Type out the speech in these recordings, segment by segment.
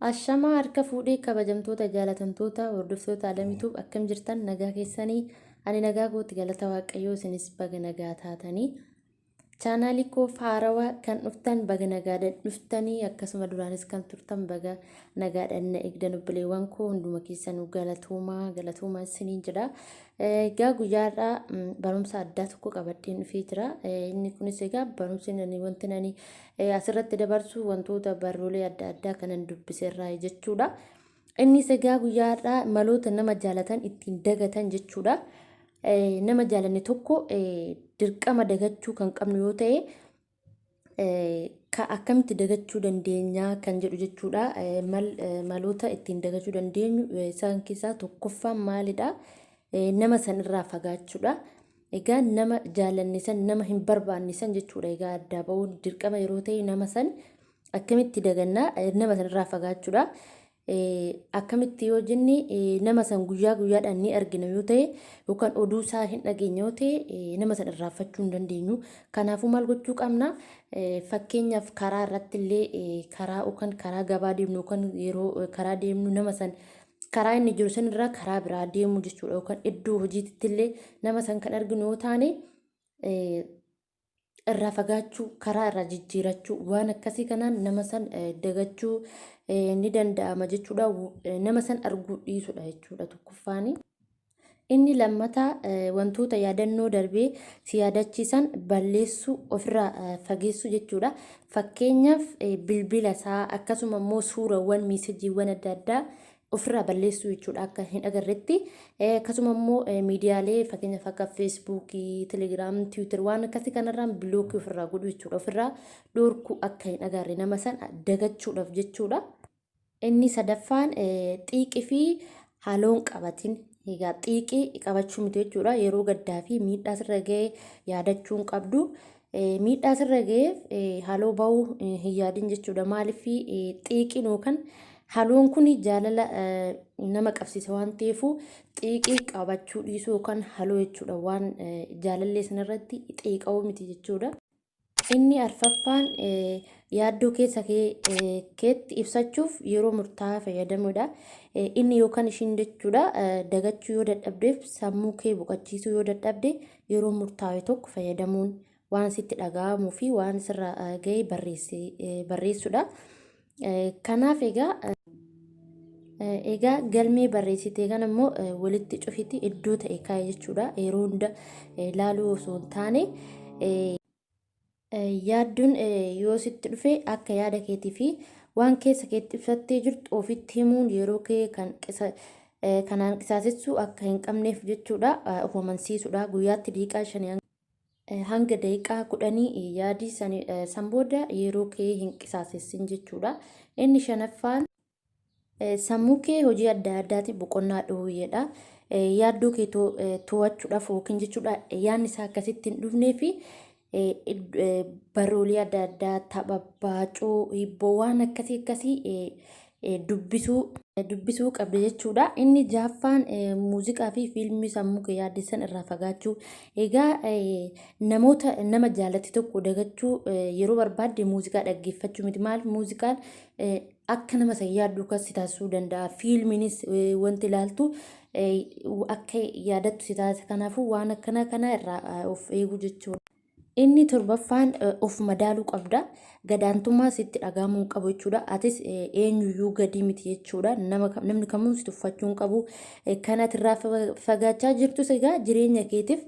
Ashamaa harka fuudhee kabajamtoota jaalatamtoota hordoftoota Alamiituub, akkam jirtan? Nagaa keessanii? Ani nagaa kooti, galata Waaqayyoo. Isinis baga nagaa taatanii. Chaanaalii koo haarawaa kan dhuftan baga nagaadhaan dhuftanii, akkasuma duraanis kan turtan baga nagaadhaan na eegdan. Obboleewwan koo hunduma keessanuu galatoomaa, galatoomaa isiniin jedha. Egaa guyyaarraa barumsa addaa tokko qabadheen dhufee jira. Inni kunis egaa barumsi wanti nani asirratti dabarsu wantoota barruulee adda addaa kanan dubbiserraa jechuudha. Innis egaa guyyaarraa maloota nama jaalatan ittiin dagatan jechuudha. Nama jaalanne tokko dirqama dagachuu kan qabnu yoo ta'e, akkamitti dagachuu dandeenya kan jedhu jechuudha. Maloota ittiin dagachuu dandeenyu isaan keessaa tokkoffaan maalidha? Nama san irraa fagaachuudha. Egaa nama jaalanne san, nama hin barbaanne san jechuudha. Egaa addaa ba'uun dirqama yeroo ta'e, nama san akkamitti dagannaa? Nama san irraa fagaachuudha. Akkamitti yoo jenne, nama san guyyaa guyyaadhaan ni argina yoo ta'e yookaan oduu isaa hin dhageenya yoo ta'e, nama san irraanfachuu hin dandeenyu. Kanaafuu maal gochuu qabna? Fakkeenyaaf karaa irratti illee, karaa yookaan karaa gabaa deemnu yookaan yeroo karaa deemnu, nama san karaa inni jiru san irraa karaa biraa deemuu jechuudha. Yookaan iddoo hojiitti illee nama san kan arginu yoo taane, irraa fagaachuu, karaa irraa jijjiirachuu, waan akkasii kanaan nama san dagachuu ni danda'ama jechuudha. Nama san arguu dhiisudha jechuudha tokkoffaani. Inni lammataa wantoota yaadannoo darbee si yaadachiisan balleessuu, ofirraa fageessuu jechuudha. Fakkeenyaaf bilbila isaa, akkasuma immoo suurawwan, miisejiiwwan adda addaa ofirraa balleessuu jechuudha, akka hin agarretti. Akkasuma immoo miidiyaalee, fakkeenyaaf akka Feesbuukii, Telegiraam, Tiwiitar, waan akkasii kanarraan block ofirraa godhuu jechuudha. Ofirraa dhorkuu, akka hin agarre nama san dagachuudhaaf jechuudha. Inni sadaffaan xiiqii fi haloon qabatin. Egaa xiiqii qabachuu miti jechuudha. Yeroo gaddaa fi miidhaa sirra ga'e yaadachuu hin qabdu. Miidhaa sirra ga'eef haloo ba'uu hin yaadin jechuudha. Maaliif? Xiiqiin yookaan haloon kun jaalala nama qabsiisa waan ta'eef, xiiqii qabachuu dhiisuu yookaan haloo jechuudha. Waan jaalallee sanarratti xiiqa'uu miti jechuudha. Inni arfaffaan yaaddoo keessa keetti ibsachuuf yeroo murtaa'aa fayyadamuudha. Inni yookaan ishiin jechuudha, dagachuu yoo dadhabdeef, sammuu kee boqochiisuu yoo dadhabde, yeroo murtaa'e tokko fayyadamuun waan sitti dhaga'amuu fi waan sirra ga'e barreessuudha. Kanaaf egaa galmee barreessitee kana immoo walitti cufiti iddoo ta'e kaa'e jechuudha. Yeroo hunda laaluu osoo hin taane, yaadduun yoo sitti dhufe, akka yaada keetii fi waan keessa keetti ibsattee jirtu ofitti himuun yeroo kee kan kanaan qisaasessuu akka hin qabneef jechuudha. Of amansiisuudha. Guyyaatti daqiiqaa 5 hanga daqiiqaa 10 yaadii, san booda yeroo kee hin qisaasessin jechuudha. Inni shanaffaan sammuu kee hojii adda addaatiin boqonnaa dhoowweedha. Yaaddoo kee to'achuudhaaf yookiin jechuudha, yaadni isaa akkasitti hin dhufnee fi barruulee adda addaa, tapha baacoo, hibboo, waan akkasii akkasii dubbisuu qabda jechuudha. Inni jaaffaan muuziqaa fi fiilmii sammuu kee yaaddessan irraa fagaachuu. Egaa namoota nama jaallate tokko dagachuu yeroo barbaadde muuziqaa dhaggeeffachuu miti. Maaliif? Muuziqaan akka nama san yaaddu kan si taasisuu danda'a. Fiilmiinis wanti ilaaltu akka yaadattu si taasisa. Kanaafuu waan akkanaa kana irraa of eeguu jechuudha. Inni torbaffaan of madaaluu qabda. Gadaantummaa sitti dhaga'amuu hin qabu jechuudha. Atis eenyuyyuu gadii miti jechuudha. Namni kamuu si tuffachuu hin qabu. Kan ati irraa fagaachaa jirtus egaa jireenya keetiif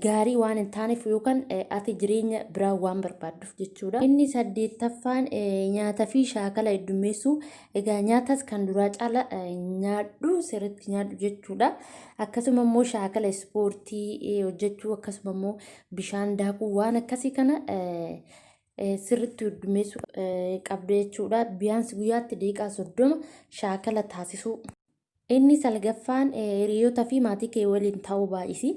gaarii waan hin taaneef yookaan ati jireenya biraa waan barbaadduuf jechuudha. Inni saddeettaffaan nyaata fi shaakala heddummeessuu. Egaa nyaatas kan duraa caala nyaadhu, sirriitti nyaadhu jechuudha. Akkasuma immoo shaakala ispoortii hojjechuu, akkasuma immoo bishaan daakuu, waan akkasii kana sirriitti heddummeessuu qabda jechuudha. Biyaansi guyyaatti daqiiqaa 30 shaakala taasisuu. Inni salgaffaan hiriyoota fi maatii kee waliin ta'uu baay'isi.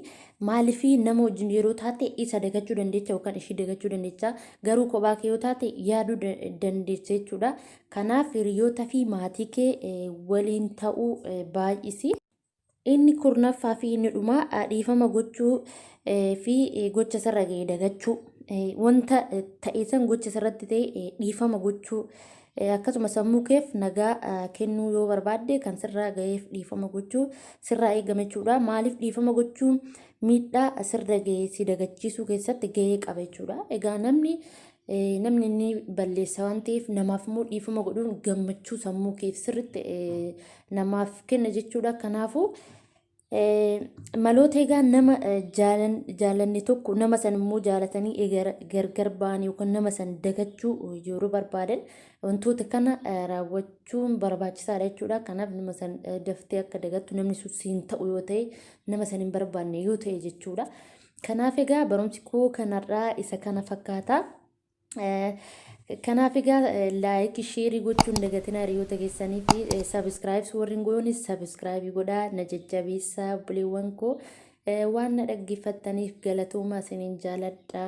Maaliif? Nama wajjin yeroo taate isa dagachuu dandeecha yookaan ishii dagachuu dandeecha. Garuu kophaa kee yoo taate yaaduu dandeessa jechuudha. Kanaaf hiriyoota fi maatii kee waliin ta'uu baay'isi. Inni kurnaffaa fi inni dhumaa dhiifama gochuu fi gocha sirra ga'e dagachuu. Wanta ta'e san, gocha sirratti ta'e dhiifama gochuu. Akkasuma sammuu keef nagaa kennuu yoo barbaadde kan sirraa ga'eef dhiifama gochuu sirraa eegama jechuudha. Maaliif dhiifama gochuun miidhaa sirra ga'ee si dagachiisuu keessatti ga'ee qaba jechuudha. Egaa namni namni inni balleessa waan ta'eef namaaf immoo dhiifama godhuun gammachuu sammuu keef sirriitti namaaf kenna jechuudha. Kanaafuu Maloota egaa nama jaalanne tokko nama san immoo jaalatanii gargar ba'an yookaan nama san dagachuu yeroo barbaadan wantoota kana raawwachuun barbaachisaadha jechuudha. Kanaaf nama san daftee akka dagattu namni sun siin ta'u yoo ta'e nama san hin barbaanne yoo ta'e jechuudha. Kanaaf egaa barumsi koo kanarraa isa kana fakkaata. Kanaaf egaa laayikii sheerii gochuun dagatinaa hiriyoota keessanii fi sabiskiraayibs warri hin goonis sabiskiraayibii godhaa na jajjabeessaa obboleewwan koo waan na dhaggeeffattaniif galatoomaa isiniin jaaladha.